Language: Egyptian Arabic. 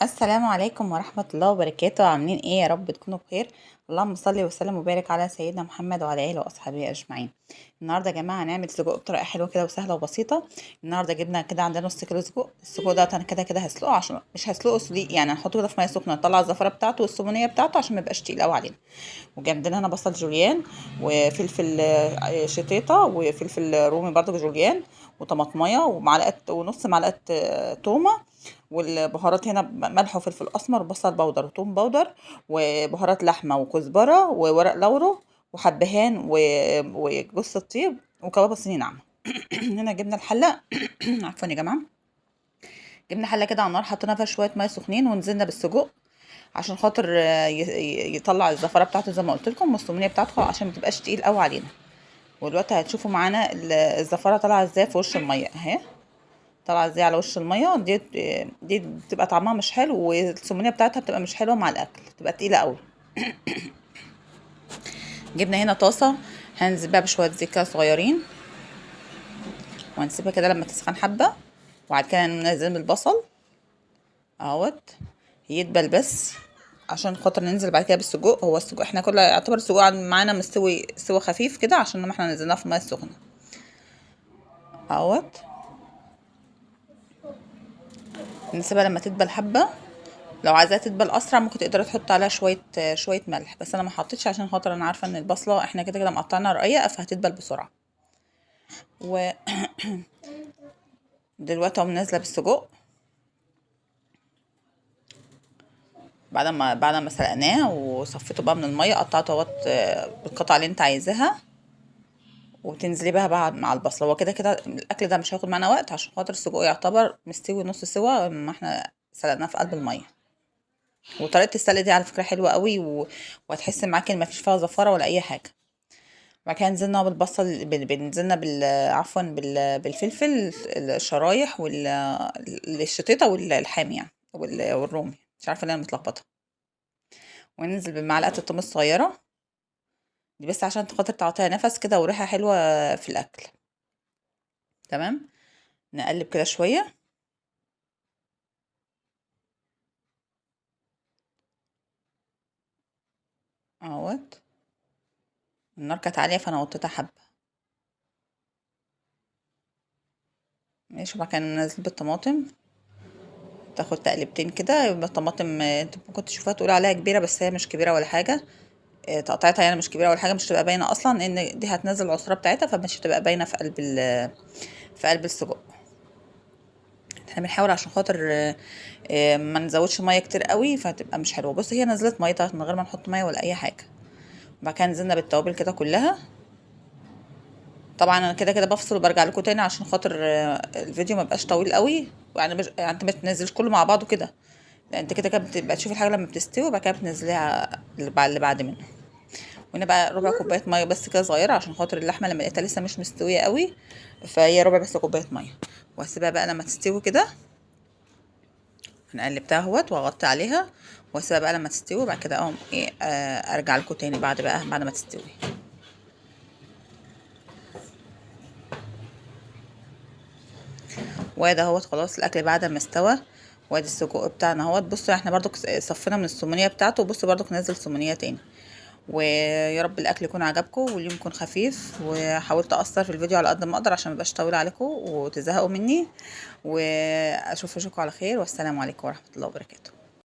السلام عليكم ورحمة الله وبركاته. عاملين ايه؟ يا رب تكونوا بخير. اللهم صل وسلم وبارك على سيدنا محمد وعلى اله واصحابه اجمعين. النهارده يا جماعة هنعمل سجق بطريقة حلوة كده وسهلة وبسيطة. النهارده جبنا كده عندنا نص كيلو سجق. السجق ده انا كده كده هسلقه، عشان مش هسلقه سليق يعني، هنحطه كده في مية سخنة نطلع الزفاره بتاعته والسمونيه بتاعته عشان ما يبقاش تقيل قوي علينا. وجنبنا هنا بصل جوليان وفلفل شطيطه وفلفل رومي برضو جوليان وطماطميه ومعلقة ونص معلقه تومة، والبهارات هنا ملح وفلفل اسمر وبصل بودر وثوم بودر وبهارات لحمه وكزبره وورق لورو وحبهان وجوز الطيب وكبابه صيني ناعمة. هنا جبنا الحلة عفوا يا جماعة، جبنا حله كده على النار حطينا فيها شوية مية سخنين ونزلنا بالسجق عشان خاطر يطلع الزفره بتاعته زي ما قلت لكم والسمنيه بتاعته عشان ما تبقاش تقيل قوي علينا. ودلوقتي هتشوفوا معانا الزفره طالعه ازاي في وش المية اهي، طالعه ازاي على وش المية. دي بتبقى طعمها مش حلو والسمنيه بتاعتها بتبقى مش حلوة مع الاكل، بتبقى تقيلة قوي. جبنا هنا طاسه هنزل بقى بشوية زيت كده صغيرين وهنسيبها كده لما تسخن حبه، وبعد كده ننزل بالبصل اهوت يدبل بس عشان خاطر ننزل بعد كده بالسجق. هو السجق احنا كل يعتبر السجق معانا مستوي سوا خفيف كده عشان لما احنا نزلناه في المية السخنة اهوت. نسيبها لما تدبل حبه. لو عايزاها تدبل اسرع ممكن تقدري تحط عليها شوية ملح، بس انا ما حطيتش عشان خاطر انا عارفه ان البصله احنا كده كده مقطعينها رقيقه فهتدبل بسرعة. و دلوقتي اقوم نازله بالسجق بعد ما سلقناه وصفيته بقى من المية، قطعته اهوت بالقطعه اللي انت عايزاها وبتنزلي بقى بعد مع البصله. هو كده كده الاكل ده مش هياخد معانا وقت عشان خاطر السجق يعتبر مستوي نص سوا ما احنا سلقناه في قلب المية. وطريقه السلق دي على فكرة حلوة قوي وهتحس معاكي ان مفيش فيها زفاره ولا اي حاجة. بعد كده نزلنا بالبصل نزلنا عفوا بالفلفل الشرايح والشطيطه والحامي يعني والرومي، مش عارفه ليه انا متلخبطه. وننزل بمعلقه الثوم الصغيرة دي بس عشان خاطر تعطيها نفس كده وريحه حلوة في الاكل. تمام، نقلب كده شوية. اهوت النار كانت عالية فانا وطيتها حبه ماشي. وبعد كده ننزل بالطماطم، تاخد تقلبتين كده. يبقى الطماطم انتوا ممكن تشوفوها تقولوا عليها كبيرة بس هي مش كبيرة ولا حاجة، تقطيعتها يعني مش كبيرة ولا حاجة، مش هتبقى باينة اصلا ان دي هتنزل العصاره بتاعتها، فمش هتبقى باينة في قلب السجق. احنا بنحاول عشان خاطر ما نزودش مية كتير قوي فهتبقى مش حلوة. بصي هي نزلت ميتها من غير ما نحط مية ولا اي حاجة. وبعد كده نزلنا بالتوابل كده كلها. طبعا انا كده كده بفصل وبرجع لكم تاني عشان خاطر الفيديو ما يبقاش طويل قوي، يعني مش يعني انت ما تنزلش كله مع بعضه كده، لان انت كده كده بتبقى تشوفي الحاجة لما بتستوي وبعد كده بتنزليها اللي بعد منها. وهنا بقى ربع كوباية مية بس كده صغيرة عشان خاطر اللحمة لما لقيتها لسه مش مستوية قوي، فهي ربع بس كوباية مية. وهسيبها بقى لما تستوي كده، انا قلبتها اهوت واغطي عليها واسيبها بقى لما تستوي. وبعد كده اقوم ايه، ارجع لكم تاني بعد ما تستوي. وادي اهوت خلاص الاكل بعد ما استوى، وادي السجق بتاعنا اهوت. بصوا احنا برضو صفينا من السمونيه بتاعته، وبصوا برضو نزل سمونيه تاني. ويا رب الاكل يكون عجبكم واليوم يكون خفيف، وحاولت اقصر في الفيديو على قد ما اقدر عشان ما يبقاش طويل عليكم وتزهقوا مني. واشوف وشكم على خير، والسلام عليكم ورحمة الله وبركاته.